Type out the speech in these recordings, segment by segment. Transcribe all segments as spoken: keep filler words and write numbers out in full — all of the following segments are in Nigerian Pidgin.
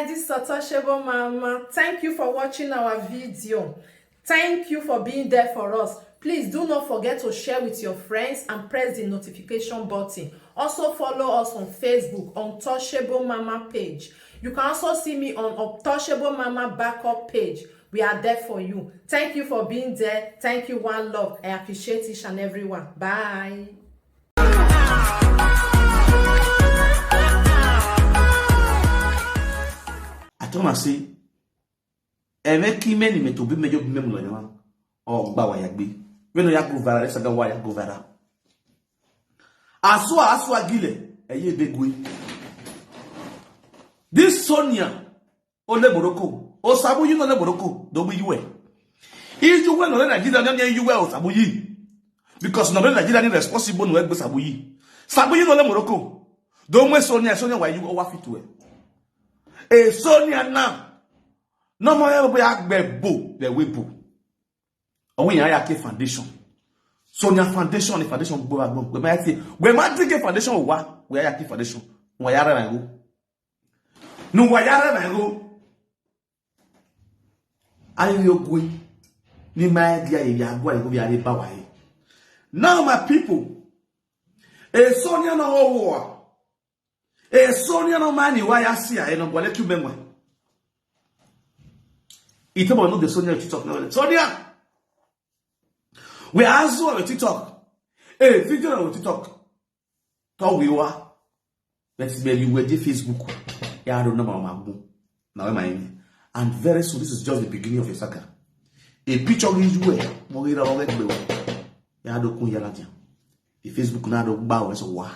This is Untouchable Mama. Thank you for watching our video. Thank you for being there for us. Please do not forget to share with your friends and press the notification button. Also follow us on Facebook, Untouchable Mama page. You can also see me on Untouchable Mama backup page. We are there for you. Thank you for being there. Thank you, one love. I appreciate each and every one. Bye. Atoma say, eme ki meni me to bi me yo bi me mu lo nyama. O gba wa ya gbe. We no ya go viral, let's go wa ya go viral. Asua asua gile, eye begwe. This Sonia, ole Morocco. Osabu you no le Morocco, do we you. Iju we no le Nigeria, no you we Osabu yi. Because no le Nigeria ni responsible no egbe Sabu yi. Sabu yi no le Morocco. Do we Sonia, Sonia wa you over fit we. E Sonia na. No mo ya be agbe bo, the we bo. Owe ya ya ke foundation. Sonia foundation, the foundation gbo agbo. We ma ti, we ma ti ke foundation wa, we ya ke foundation. Wa ya ra na go. No wa ya ra na go. Ayo yo gwe. Ni ma ya ya ya gwa go ya re ba wa e. Now my people, e Sonia no wo. E Sonia no mani wa ya si a, e no gwale ku menwa. Ite mo no de Sonia TikTok no. Sonia. We azu we TikTok. E video no TikTok. To we wa. Let's be you we the Facebook. Ya do no ma ma gbo. Na we ma yin. And very soon, this is just the beginning of your saga. A picture is you we. Mo ira wa we gbe wa. Ya do kun ya la dia. The Facebook na do gba we so wa.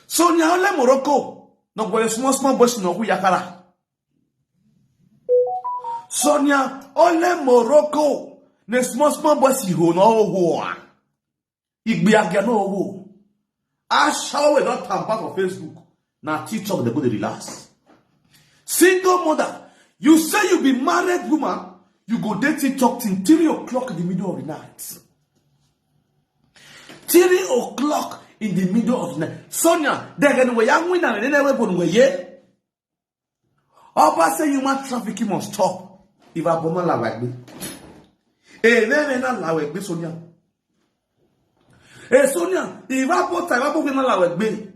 Sonia ole Morocco. No gwale small small boys no ku yakara. Sonia ole Morocco. Ne small small boys ho no ho. Igbe agia no wo. Ashawo we don tamba for Facebook. Na TikTok they go dey relax. Single mother, you say you be married woman, you go dey TikTok till three o'clock in the middle of the night. Three o'clock in the middle of the night. Sonia, they can we young winner and then we go we ye. Oba say human trafficking must stop. If I bomb la wagbe. E me me na la wagbe Sonia. E Sonia, if I put time, I put na la wagbe.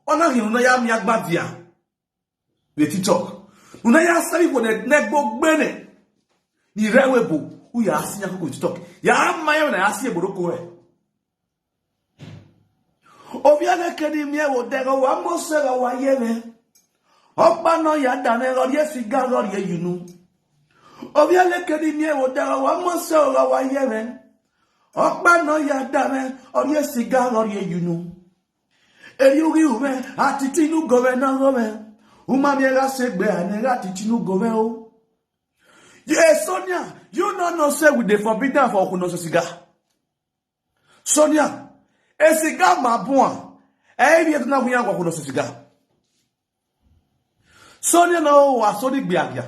Ona hi una ya mi agbadia. We TikTok. Una ya sabi ko ne ne gbo gbe ne. Ni rewe bo. U ya asi ya ko TikTok. Ya ma ya na asi e Morocco e. Obiale kedi mi ewo dego wa mose ga wa yeme. Okpa no ya dame gori e siga gori e yunu. Obiale kedi mi ewo dego wa mose ga wa yeme. Okpa no ya dame gori e siga gori e yunu. Eri ugi ume atitinu gove na gove. Uma mi ga segbe ane ga atitinu gove o. Yes, Sonia, you no know say we dey forbid am for okuno siga. Sonia, esiga ma bua. E bi na kunya kwa kuno siga. Sonia na o wa so ni gbe agia.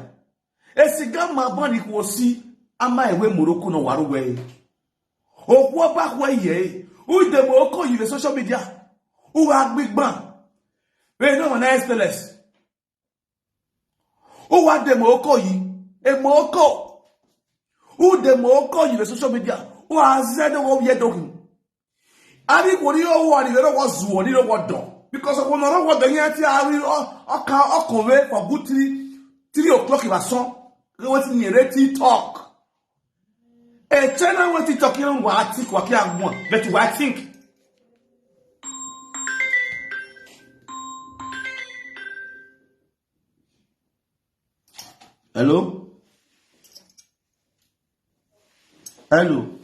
Esiga ma bua ni ko si ama ewe Morocco no waru we. Okwo ba kwe ye. U de mo oko yi social media. U ga gbigban. We no na S T L S. U wa de mo oko yi. E mo oko. U de mo oko yi le social media. U a ze do wo ye do kin. Abi ko ni o wa ni ro wo zu ni ro wo do. Because ko no ro wo do yen ti a ri o ka o ko we for good three three o'clock in the sun. Wetin ni re TikTok. E chena wetin talking wa think wa ki agbon. But wa think. Hello? Hello?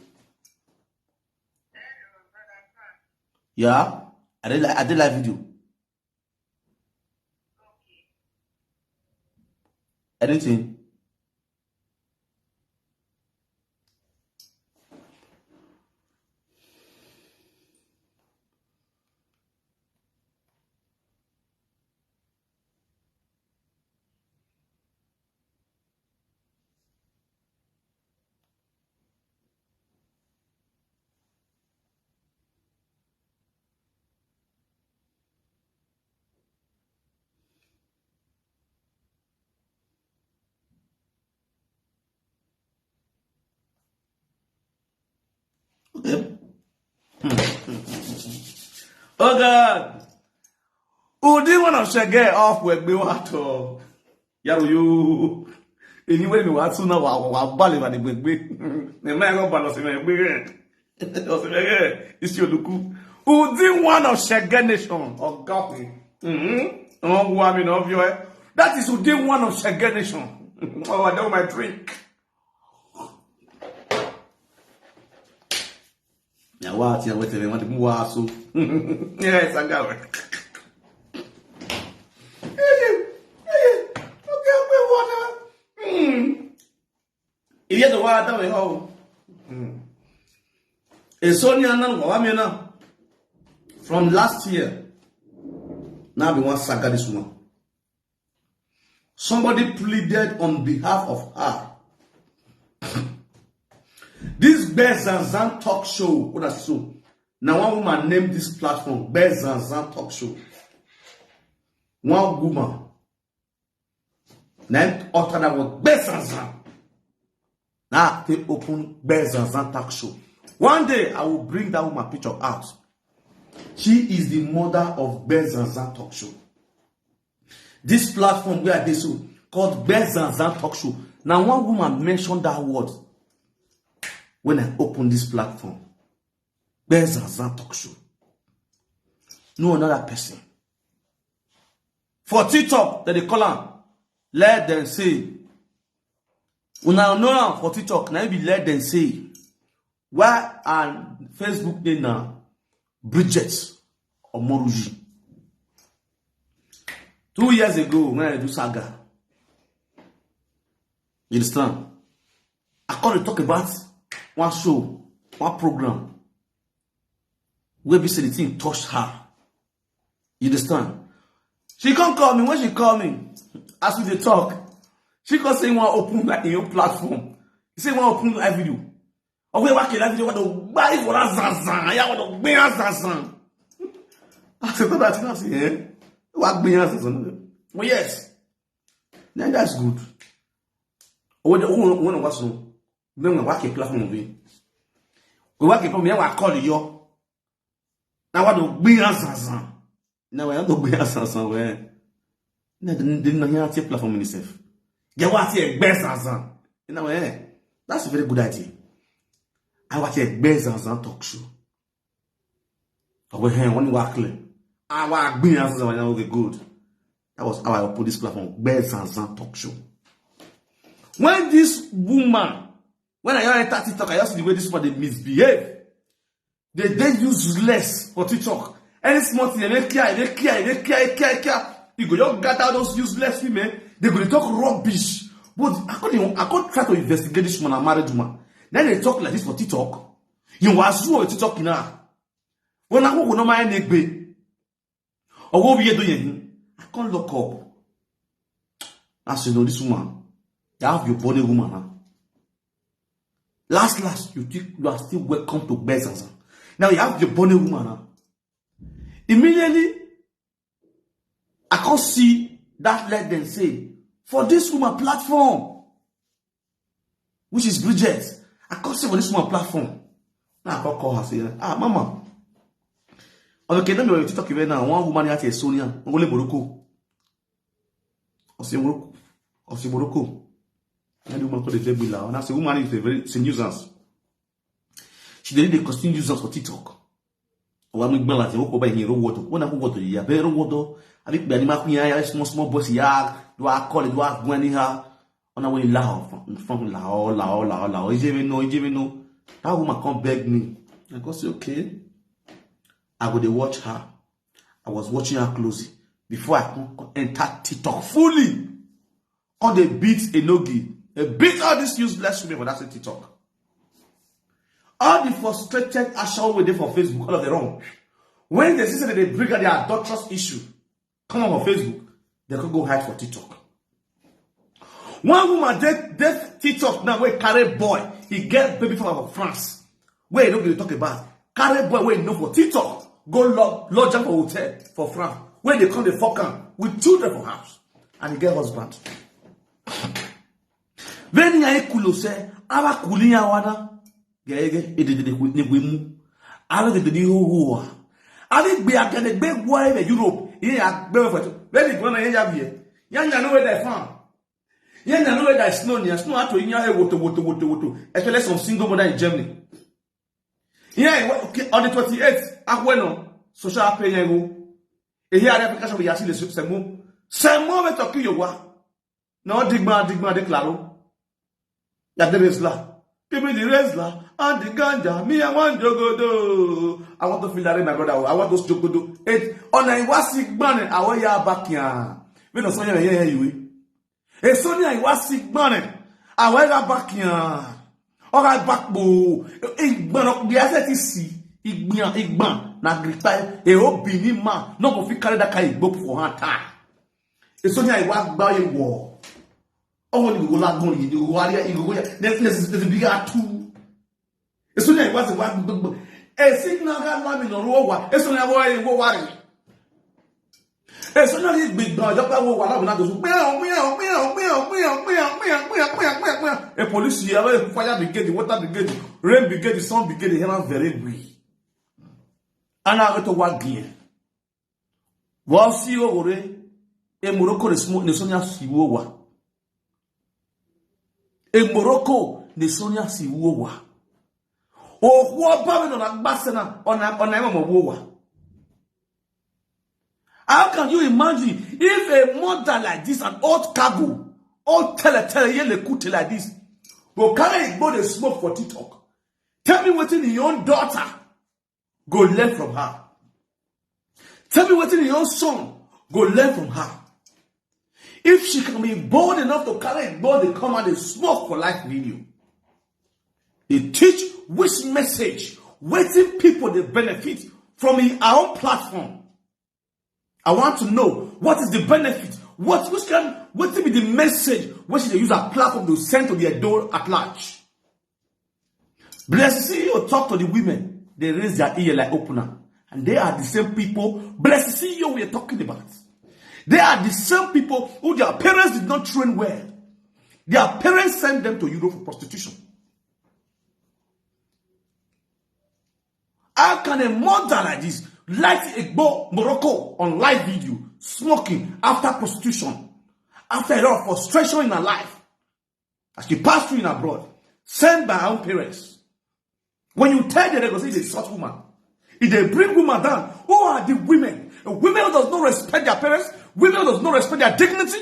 Yeah? I did, I did live video. Anything? Oh God. Udi one of shege off we gbe wa to. Yaro yo. Anyway, mi wa tuna wa wa bale wa ni gbegbe. Me ma go balo si me gbe. O si me gbe. Isi oluku. Udi one of shege nation. Oga mi. Mhm. Won wa mi no vio e. That is Udi one of shege nation. Oh, I don't my drink. Ya wa ti awete me won ti mu wa so. Yes, I got it. Okay, we water. Hmm. If you the water we how. Hmm. E so ni anan wa mi na. From last year. Now we want saga this one. Somebody pleaded on behalf of her. This Bezanzan talk show, what I so. Now one woman named this platform Bezanzan talk show. One woman named utter that word Bezanzan. Now they open Bezanzan talk show. One day I will bring that woman picture out. She is the mother of Bezanzan talk show. This platform where I dey so called Bezanzan talk show. Now one woman mentioned that word when I open this platform. Bezanzan talk show. No another person. For TikTok, that they call am. Let them say. Una know am for TikTok, na im be let them say. Why and Facebook dey na Bridget Omoruji. Two years ago, when I do saga, you understand? I come dey talk about one show, one program, where be say the thing touch her. You understand? She come call me. When she call me, as we dey talk, she come say you wan open like your platform. You say you wan open live video. Ogun wa ke live video wa do gba ifo la zanzan. Ya wa do gbe ya zanzan. I said that thing. I say, eh? Wa gbe ya zanzan. Oh yes. Then that's good. When when when was so? Then we work a platform of it. We work a platform. Ya wa call you. Now wa do gbe ya zanzan. Now we do gbe ya zanzan we. Na de na ya ti platform ni sef. Ge wa ti egbe zanzan. Now eh. That's a very good idea. I wa ti egbe zanzan talk show. Owe hen won wa clear. Awa gbin as we now okay good. That was how I opened this platform. Gbe Zanzan talk show. When this woman, when I hear enter TikTok, I just see the way this woman dey misbehave. They dey useless for TikTok. Any small thing, they make care, they care, they care, care, care. You go just gather those useless women. They go dey talk rubbish. But I can't, I can't try to investigate this woman, a married woman. Then they talk like this for TikTok. You was who on TikTok now. When I go no my negbe. Or what we do yen? I can't lock up. As you know, this woman, you have your body woman now. Last, last, you think you are still welcome to Gbe Zanzan. Now you have your body woman now. Immediately, I can't see that let them say for this woman platform, which is Bridget. I can't see for this woman platform. Now I can't call her say, ah, mama. Okay, let me tell you now. One woman here is Sonia, only Morocco. Or say Morocco. Or say Morocco. And the woman called the Debila. And I say, woman is a very, it's a nuisance. She dey dey costume nuisance for TikTok. Wa mi gbala ti o ko ba yin ro wodo. Wona ko wodo ya be ro wodo. Abi pe ni ma kun ya ya small small boys ya. Do a call, do a gwen ni ha. Ona we la o, from la o, la o, la o, la o. Ije me no, ije me no. That woman come beg me. I go say, okay. I go dey watch her. I was watching her closely before I come enter TikTok fully. All they beat Enogi. They beat all these useless women for that same TikTok. All the frustrated ashawo wey dey for Facebook, all of them run. When they see say they bring out their adulterous issue, come on for Facebook, they could go hide for TikTok. One woman dey dey TikTok now wey carry boy, he get baby from France. Wey no dey talk about. Carry boy wey no for TikTok, go lo- lodge am for hotel for France. Wey dey come dey fuck am with children for house. And he get husband. When ya ikulo say, awa kuliya wana. Gege edede ne gbe mu. Ala de de ho ho. Ali gbe akene gbe gwa e Europe. Ye ya gbe fe to. Be ni gona ye ya bi e. Ya nya no we da fan. Ya nya no we da snow ni. Snow ato nya e woto woto woto woto. Especially some single mother in Germany. Yeah, okay, on the twenty-eighth, akweno social pay yẹn wo. Èyí ààrẹ Africa Shop yà sí lè sẹ́mu. Sẹ́mu mi tọ́ kí yóò wá. Náà dìgbà dìgbà dé claro. Yàtọ̀ rẹ̀ zla. Give me the razor and the ganja. Me, I want jogodo. I want to feel that, my brother. I want those jogodo. It, ọ̀nà ìwá sí gbọ́n ni àwọn yà bá kíá. Mi lọ sọ yẹn yẹn yẹn ìwé. Èso ní àìwá sí gbọ́n rẹ̀. Àwọn ẹ̀rọ bá kíá. Ọ̀rọ̀ bá pò. Ìgbọ̀n ọ̀gbìn ẹsẹ̀ ti sì. Ìgbìyàn ìgbọ̀n na gírípà. Èho bì ní mà. Náà kò fi kárẹ́ dáka ìgbó pọ̀ hàn tá. Èso ní àìwá gbá yẹ wọ̀. Ọwọ́ ni ìwọ lágbọ́n yìí ni ìwọ arí ìwọ yẹ. Nẹ́sìsì bí a tú. Èso ní àìwá sí wá gbogbo. Èsì náà ká lámì nà lọ́wọ́ wa. Èso ní àwọ̀ ìwọ wa rẹ̀. Èso náà yìí gbìgbọ̀n ọjọ́ pé wọ́n wà láwùjọ náà tó sùn. Pínyàwó, pínyàwó, pínyàwó, pínyàwó, pínyàwó, pínyàwó, pínyàwó, pínyàwó, pínyàwó, pínyàwó, pínyàwó. A police yìí, àwọn fire brigade, water brigade, rain brigade, sun brigade, here are very we. Ana ato wa gien. Wọ́n sí òwòrè. E Morocco ne Sonia sì wó wa. E Morocco ne Sonia sì wó wa. Òkú ọba mi nọ na gbàsẹ́ na ọ̀nà ọ̀nà ẹ̀mọ̀ mọ̀ wó wa. How can you imagine if a mother like this, an old cargo, old tele tele yele kute like this, go carry igbo dey smoke for TikTok? Tell me wetin your own daughter go learn from her. Tell me wetin your own son go learn from her. If she can be bold enough to carry igbo dey come and dey smoke for live video, dey teach which message, wetin people dey benefit from in our own platform. I want to know what is the benefit, what which kind, wetin be the message wey she dey use her platform to send to the Edo at large. Blessed C E O talk to the women, they raise their ear like opener. And they are the same people, Blessed C E O we are talking about. They are the same people who their parents did not train well. Their parents sent them to Europe for prostitution. How can a mother like this light igbo Morocco on live video, smoking after prostitution, after a lot of frustration in her life, as she passed through in abroad, sent by her own parents? When you tell them, they go say, "They sort woman." If they bring woman down, who are the women? A women who does not respect their parents, women who does not respect their dignity,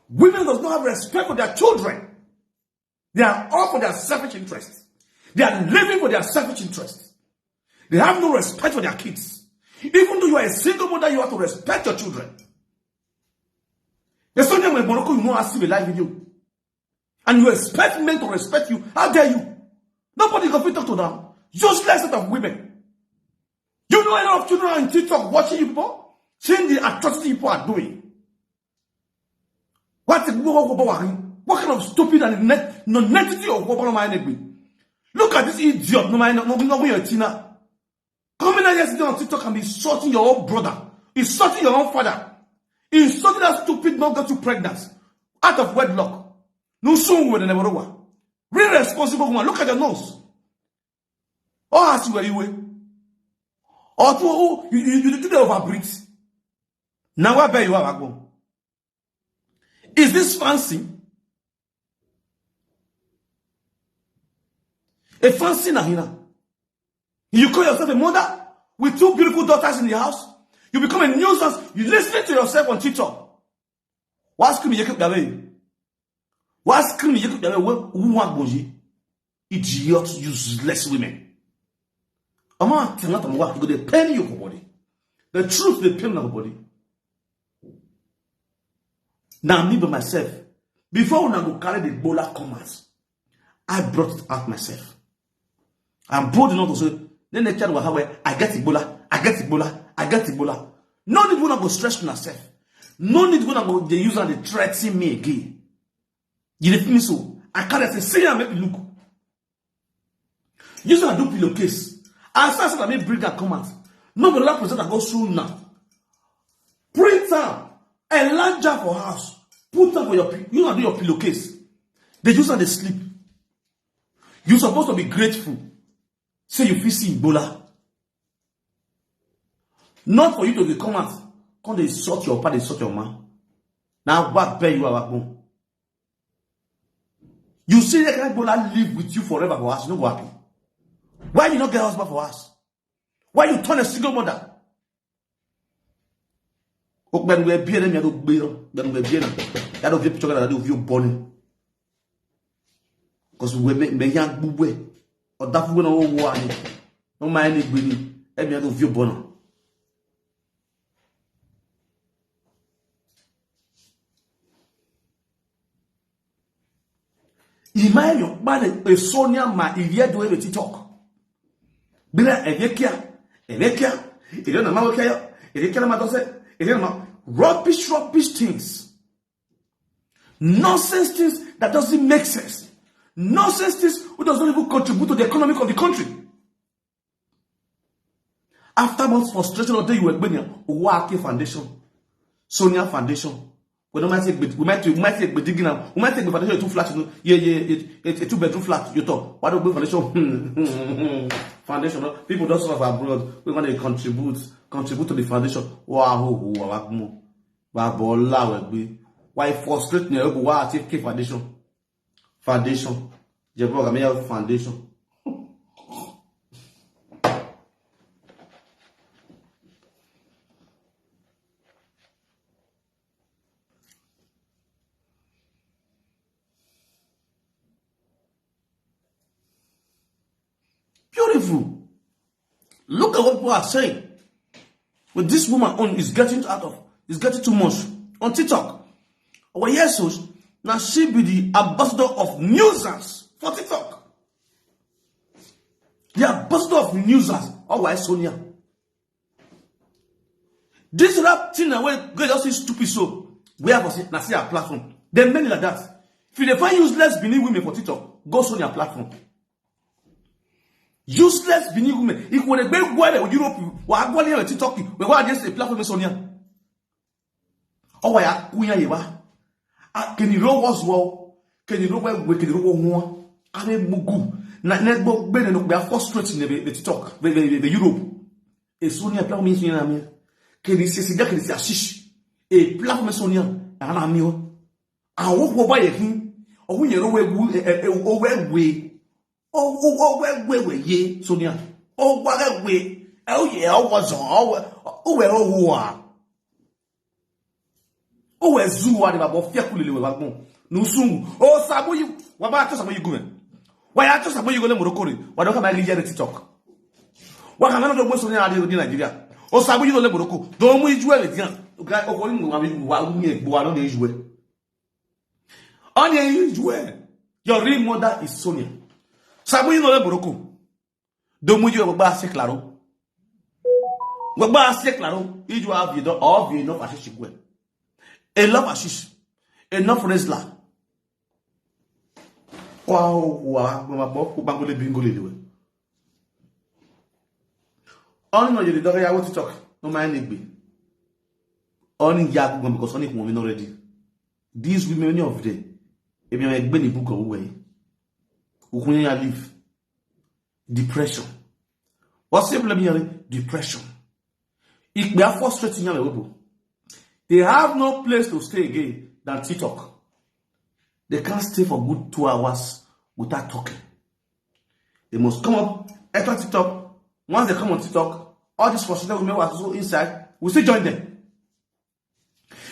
women who does not have respect for their children. They are all for their selfish interests. They are living for their selfish interests. They have no respect for their kids. Even though you are a single mother, you have to respect your children. There's something with Morocco, you know, I see a live video. And you expect men to respect you. How dare you? Nobody go fit talk to them. Useless set of women. You know a lot of children are in TikTok watching you people, seeing the atrocity people are doing. What, what, what, what, what kind of stupid and net, non-entity of what am I? Look at this idiot. No, my, no, no, no, no, Tina. Coming out yesterday on TikTok and be insulting your own brother, insulting your own father, insulting that stupid man got you pregnant out of wedlock. No soon with the never. Real responsible woman. Look at your nose. Oh, as you were you. Or two, you, you, you do the overbreed. Now I bet you are going. Is this fancy? A fancy na hina. You call yourself a mother with two beautiful daughters in the house. You become a nuisance. You listen to yourself on TikTok. Why scream you keep away? Why scream you keep away? Who want boji? Idiot, useless women. I'm not telling them what go dey pain you for body. The truth dey pain your body. Now me by myself. Before una go carry the bola come out, I brought it out myself. I'm bold enough to say, then the child will have, "I get Ebola, I get Ebola, I get Ebola." No need una go stress una self. No need una go dey use and dey threaten me again. You dey feel me so? I carry say, "See am, make you look." Use am do pillowcase. As I said, I may bring her come out. No be that present I go soon now. Print am, enlarge am for house. Put am for your pi-, you know, do your pillowcase. They use am dey sleep. You supposed to be grateful. Say you fit see Igbola. Not for you to dey come out, come dey insult your papa, dey insult your mama. Now what bear you are born? You see that kind Igbola live with you forever for us, you no go happy. Why you no get husband for us? Why you turn a single mother? Okpẹnu ẹbí ẹni mi àti ògbé lọ, okpẹnu ẹbí ẹni, yàtọ̀ fi picture kan àti òfin bọ́ni. Because we may, may young gbogbo ẹ̀, ọ̀dà fún gbọ́nà owó wa ni, wọ́n máa ń ní gbé ni, ẹ̀mí àti òfin bọ́nà. Ìmáyọ̀ pàdé èso ní àmà ìyẹ́dùn èrè TikTok. Bílẹ̀ ẹ̀yẹ́kíá, ẹ̀yẹ́kíá, èdè ọ̀nà máa wẹ́kíá yọ, èyẹ́kíá máa tọ́sẹ̀, èdè ọ̀nà rubbish, rubbish things. Nonsense things that doesn't make sense. Nonsense things who does not even contribute to the economic of the country. After months frustration, ọdẹ ìwé gbẹ̀yìn, owó ake foundation, Sonia foundation. We don't might take, we might, we might take big now. We might take the foundation two flat, you know, yeah, yeah, a two bedroom flat. You talk. Why don't we foundation? Foundation. No? People don't suffer abroad. We want to contribute, contribute to the foundation. Wow, wow, wow, wow. Bàbá ọlá wẹ̀ gbé. Why frustrate ni ẹ̀rọ wá àti ké foundation? Foundation. Jẹ̀bú ọ̀gá mi yà foundation. Beautiful. Look at what people are saying. But this woman own is getting out of, is getting too much on TikTok. Our Jesus, now she be the ambassador of nuisance for TikTok. The ambassador of nuisance. Oh, why Sonia? This rap thing na wey go just see stupid so. Where for see na see her platform. Dem many like that. If you dey find useless Benin women for TikTok, go Sonia platform. Useless Benin women. If we dey go Europe, we are going to TikTok. We go against the platform Sonia. Oh, we are kuya yewa. Ah, can you roll was well? Can you roll well? Can you roll one? I mean, mugu. Na network. Ben no be frustrating the TikTok. The Europe. Èso ní ẹ̀pẹ́ mi sún yẹn mi. Kèdè ṣe sìgá, kèdè ṣe àṣìṣì. Èpìlá fún mi sún yẹn. Àwọn mi o. Àwọn òkú ọba yẹn fún. Ọwọ́ yẹn ló wẹ́ wu, owó ẹ̀wẹ̀. Owó ẹ̀wẹ̀ wẹ̀ yé sún yẹn. Owó ẹ̀wẹ̀. Ẹ ó yẹ ọwọ́ zàn. Owó ẹ̀ owó à. Owe zuwa de babo fia kulele we bagbon. Nusungu. O sabu yi. Wa ba to sabu yi gume. Wa ya to sabu yi go le Morocco re. Wa do ka ma ri yere TikTok. Wa ka na do mo so ni ade ni Nigeria. O sabu yi go le Morocco. Do mu iju e dian. Ga o ko ni wa mi wa mi e gbo wa no de iju e. Oni e iju e. Your real mother is Sonia. Sabu yi go le Morocco. Domu yu gbagba ase claro. Gbagba ase claro. Iju avi do ovi no fashishi gwe. Enough fashish. Enough wrestler. Kwa wa ma bo ku bangole bingole lewe. Oni no yeri do ya wo TikTok. No mind igbe. Oni ya ku because oni ku mi no ready. These women, many of them, if you are a book away, who can you leave? Depression. What's the problem here? Depression. If they are frustrated, young people, they have no place to stay again than TikTok. They can't stay for good two hours without talking. They must come up, enter TikTok. Once they come on TikTok, all these frustrated women who are also inside, we still join them.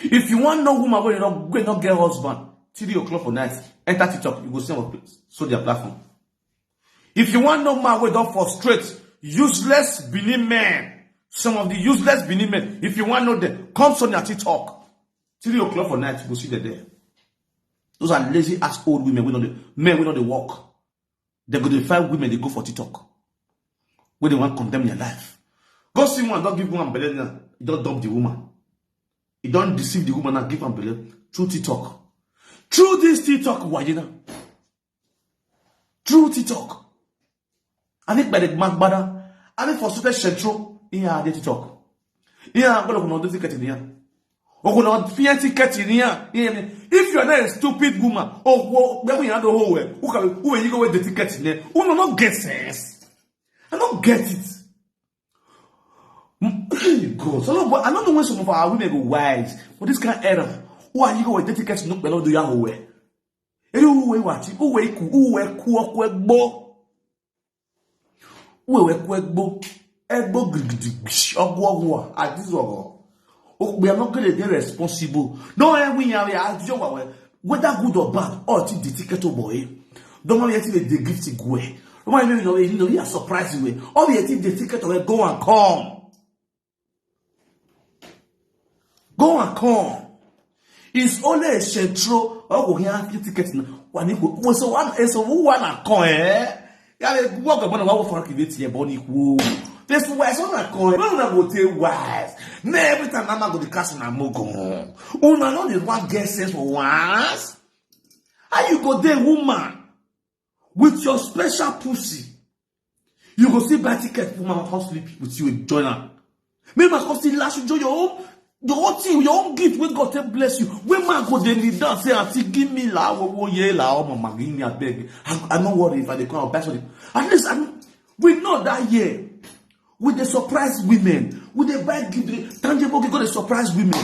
If you want no woman wey no, wey no get husband, three o'clock for night, enter TikTok, you go see our place, so their platform. If you want no man wey don frustrate, useless Benin men, some of the useless Benin men, if you want know them, come Sonia TikTok, three o'clock for night, you go see them there. Those are lazy ass old women, we know the men, we know the work. They go dey find women, they go for TikTok. Where they want condemn their life. Go see one, don't give one belle now. You don't dump the woman. You don't deceive the woman and give am belle through TikTok. Through this TikTok, why you know? Through TikTok. I think by the magbada, I think for super central, he had the TikTok. He had go no ticket in here. Ogo no fear ticket in here. If you are not a stupid woman, oh, where we are the whole way, who can who are you go with the ticket in there? Who no not get sense? I don't get it. Mm, God, so no, but I don't know when some of our women go wise for this kind of error. Who are you go with the tickets? No, but do you way? Who way what? Who way ku? Who way ku? Who way bo? Who way ku? Egbo, egbo, grigidi, gbish, ogwo, ogwo, adizogo. Oh, we are not going to get responsible. No, eh, we are, we are, we are, whether good or bad, all to the ticket to boy. Don't worry, the gift go. Don't worry, you know, you know, you are surprised you. All the the ticket away, go and come. Go and come. It's only a central. Oh, go here, get ticket. When you go, so one, so who wanna come, eh? Yeah, they work upon a work for activity, eh, Bonnie. Whoa. This wise one I call. When I go take wise. Me every time I'm go the castle and mogo. Una no dey one get sense for once. How you go there, woman, with your special pussy? You go see buy ticket, woman, come sleep with you, join her. Me must come see last you join your own, your own thing, your own gift. When God take bless you, when man go dey kneel down, say, "Auntie, give me la, wo, wo, ye la, oh, mama, give me, I beg. I, I no worry if I dey come, I'll buy something." At least I, we know that year, we dey surprise women. We dey buy gift, dey, tangible gift, go dey surprise women.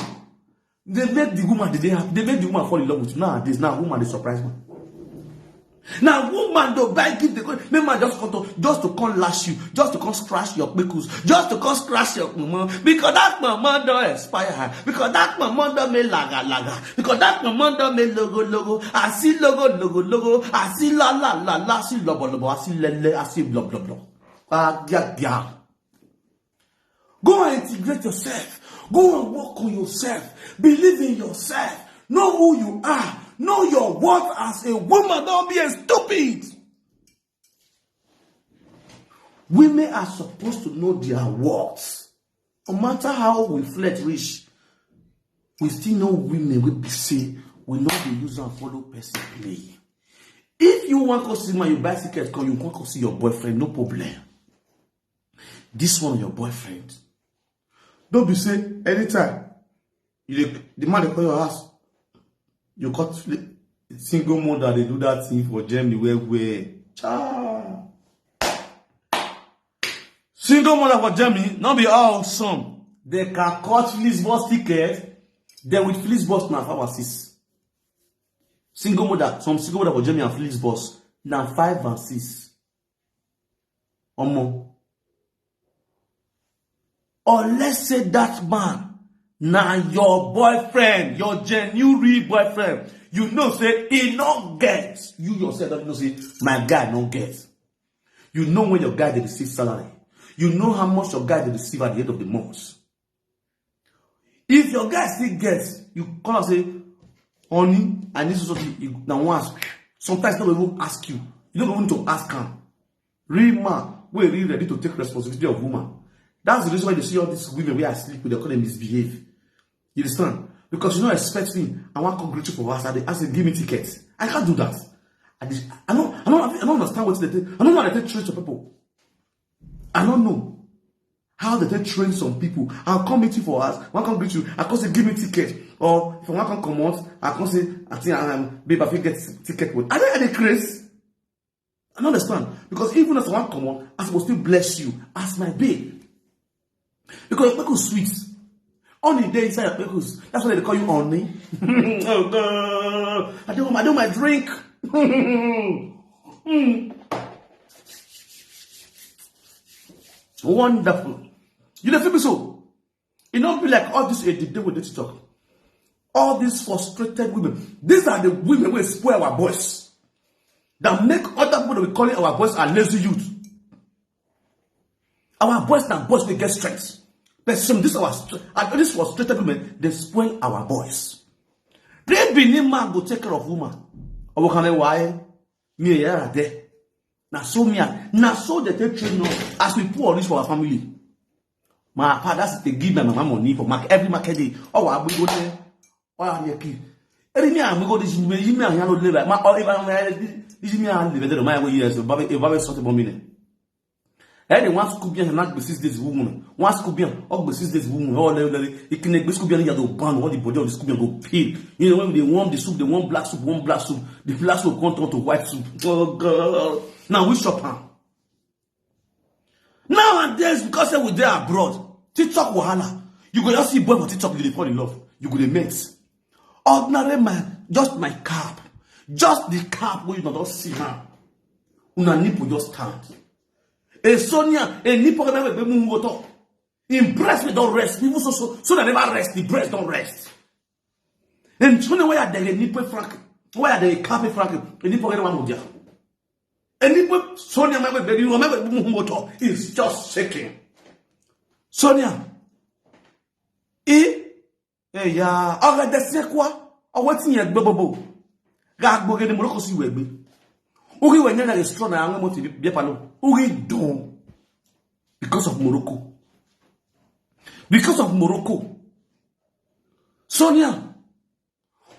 They make the woman, they, they, have, they make the woman fall in love with you. Nowadays, now woman dey surprise me. Now woman dey buy gift, they go, make man just come to, just to come lash you, just to come scratch your pickles, just to come scratch your mama, because that mama don expire, because that mama don make laga laga, because that mama don make logo logo. I see logo logo logo, I see la la la la, I see lobo lobo, I see lele, I see blo blo blo. Ah, yeah, yeah. Go and integrate yourself. Go and work on yourself. Believe in yourself. Know who you are. Know your worth as a woman. Don't be a stupid. Women are supposed to know their worth. No matter how we flirt rich, we still know women wey be say we no dey use am follow person play. If you wan come see man, you buy ticket come, you come come see your boyfriend, no problem. This one, your boyfriend. Don't be say anytime you dey, the man dey call your house, you cut fli-, single mother dey do that thing for Germany well well. Cha. Single mother for Germany, not be all some. They can cut Flixbus ticket, then with Flixbus na five and six. Single mother, some single mother for Germany and Flixbus na five and six. Omo. Unless say that man na your boyfriend, your genuine real boyfriend, you know say he no get. You yourself don know say my guy no get. You know when your guy dey receive salary. You know how much your guy dey receive at the end of the month. If your guy still get, you call and say, "Honey, I need something." You na wan ask. Sometimes no even ask you. You don't even need to ask am. Real man, we really ready to take responsibility of woman. That's the reason why you see all these women where I sleep with, they call them misbehave. You understand? Because you don't expect me. I want to greet you for us. I dey ask you, "Give me tickets." I can't do that. I, dey, I don't, I don't, I don't understand what they take. I don't know how they take treat your people. I don't know how they take train some people. I'll come meet you for us. One come greet you. I come say, "Give me ticket." Or if I want come come out, I come say, "I think, um, babe, I fit get ticket." With I don't any craze. I don't understand. Because even as I want come out, I supposed to bless you as my babe. Because your pickles sweet. Only dey inside your pickles. That's why they call you Honey. Oh God. I don't, I don't my drink. Mm. Wonderful. You dey feel me so? E no be like all this, eh, the day we dey talk. All these frustrated women. These are the women wey spoil our boys. That make other people that we calling our boys are lazy youth. Our boys na boys wey get strength. But some this our str-, and this frustrated women, they spoil our boys. They be need man go take care of woman. Or we can why? Me, yeah, there. Na so me, I, na so they take train us as we poor reach for our family. My father say they give my mama money for market every market day. Oh, I will go there. Oh, I will key. Every me, I will go this me, me, I will live. My, oh, if I, this me, I will live there. My, yes, but if I will sort of minute. Eh, they want Scorpion and not be six days woman. One Scorpion, or be six days woman. Oh, lele, lele. You can be Scorpion, you have to ban all the body of the Scorpion go peel. You know, when they warm the soup, they want black soup, one black soup. The black soup come turn to white soup. Oh, God. Now, we shop, huh? Nowadays, because say we dey abroad, TikTok wahala. You go just see boy for TikTok, you dey fall in love. You go dey mess. Ordinary man, just my cap. Just the cap wey you don see now. Una nipple just stand. A Sonia, a nipple wey be move water. Im breast wey don rest. Even so, so, so that never rest. The breast don rest. And Sonia, where are the nipple frank? Where are the cap frank? A nipple wey wan move there. A nipple Sonia, my baby, you remember move water is just shaking. Sonia, e, e ya, ọ̀rẹ́ dẹ̀ sí ẹ̀kọ́, ọwọ́ tí yẹn gbé bòbò. Ga gbogbo ni Morocco sí ìwé gbé. Orí ìwé yẹn lè strong na àwọn ọmọ tìbí bí ẹ̀pà lọ. Orí dùn. Because of Morocco. Because of Morocco. Sonia,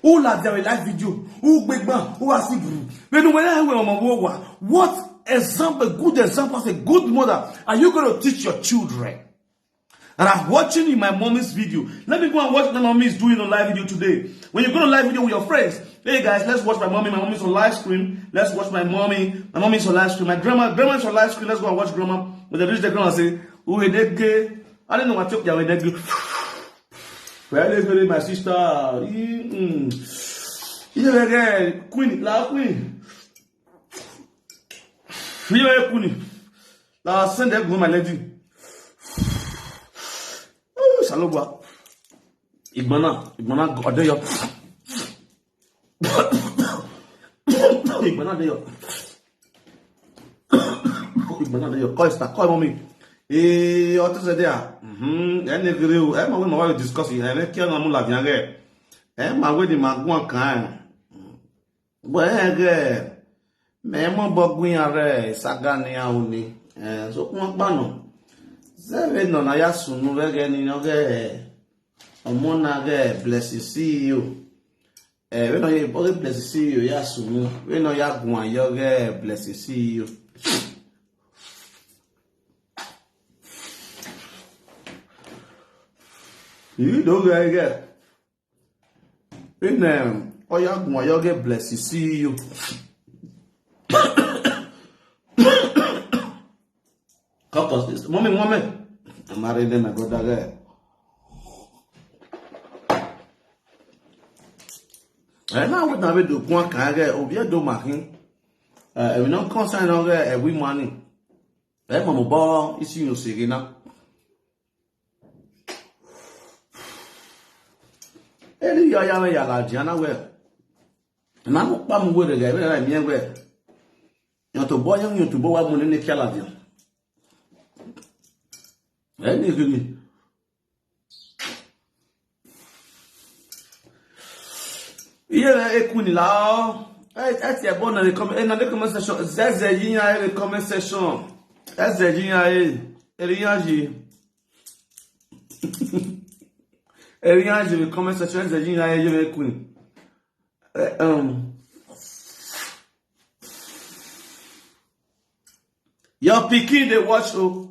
who laugh their live video? Who big man? Who has it? When, when I went on my war, what example, good example as a good mother are you going to teach your children? And I'm watching in my mommy's video. Let me go and watch what my mommy is doing on live video today. When you go on live video with your friends, hey guys, let's watch my mommy. My mommy's on live stream. Let's watch my mommy. My mommy's on live stream. My grandma, grandma's on live stream. Let's go and watch grandma. When they reach the grandma, say, "Who is that girl?" I don't know what took you with that girl. Well, let's go to my sister. Mm. You know, again, Queen, la Queen. You know, Queen. La send that go, my lady. Oh, Shalobwa. Igbana, Igbana, Adeyo. Igbana, Adeyo. Igbana, Adeyo. Call star, call mommy. Eh, what is there? Mm-hmm. Any grill? Eh, my, my wife discuss it. Eh, make care na mu la bien. Eh, my wedding, my one kind. But, eh, girl, me mo bogun ya re, saga ni a uni. Eh, so kuma gbanu. Zeve no na ya sunu vege ni no ge. Omona ge bless you, see you. Eh, we no ye boge bless you, see you, ya sunu. We no ya gwan yo ge bless you, see you. You do ge ge. In, um, Oya Gun, Oya get bless, you see you. Come on, mommy, mommy. I'm married, then I go that guy. And now with na we do one kind of guy, Obia do makin. Uh, we no concern on guy every morning. Eh, mama, boy, you see you say now. Eli ya ya ya la diana we. Na mo pa mo we de ga, we na mi we. Yan to bo, yan, yan to bo wa mo ne ke la dia. Eli gini. Iye na eku ni la o. E, e ti e bo na the comment, e na the comment section. Zeze yin ya e the comment section. Zeze yin ya e. E ri yan ji. E ri yan ji the comment section. Zeze yin ya e ye eku ni. Eh, um. Your pikin dey watch o.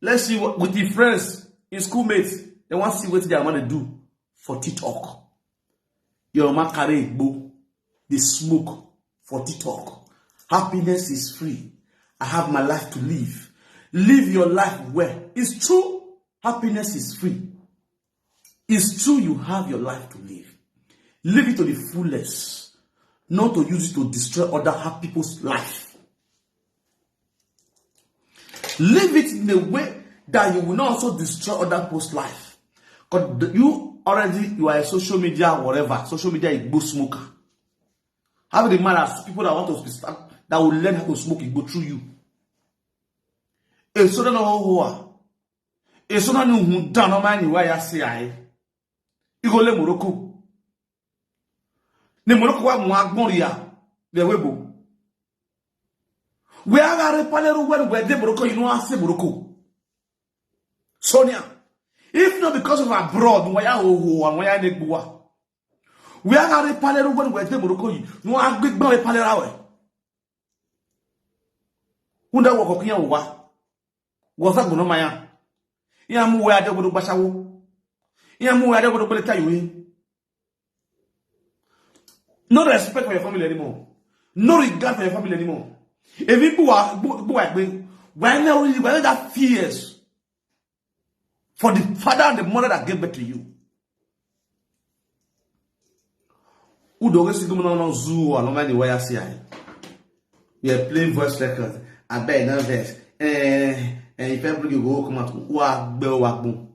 Let's see what, with his friends, his schoolmates, they want to see what they want to do for TikTok. Your mama carry igbo, dey smoke for TikTok. Happiness is free. I have my life to live. Live your life well. It's true. Happiness is free. It's true you have your life to live. Live it to the fullest. Not to use it to destroy other ha-, people's life. Live it in a way that you will not also destroy other people's life. Because you already, you are a social media, whatever, social media igbo smoker. How the man as people that want to be start, that will learn how to smoke igbo through you. Eso na no hoa. Eso na no hun dan no man wa ya se ai. Igo le Morocco. Ni Morocco wa mu agbon ria. De webo. We are a repale ru when we de Morocco, you know, I say Morocco. Sonia, if not because of abroad, we are ho ho and we are negbua. We are a repale ru when we de Morocco, you know, I big boy repale ra we. Unda wo ko kiyan wa. What's that going on, Maya? Ihe amụ wee adịgodo gbachawo. Ihe amụ wee adịgodo gbeleta iwe. No respect for your family anymore. No regard for your family anymore. If you go out, go out, why not really, why not that fears for the father and the mother that gave birth to you? Udo gị sị gị m nọ n'ọzụ ụwa nọ na waya si anyị. We are playing voice record. Abeg, no vex. Eh, eh, if every go come out, wa gbe wa gbun.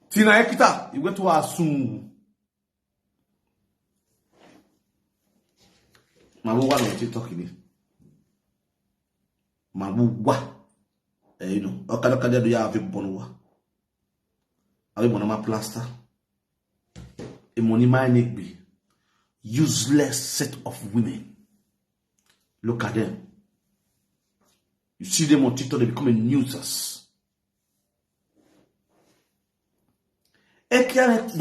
Tina ekita, iwe to asun. Ma wo wa no TikTok ni. Ma wo wa. Eh, you know, okada okada do ya ave bono wa. Ave bono ma plaster. E money my neck be. Useless set of women. Look at them. You see them on TikTok, they become a nuisance. Eke are kpọ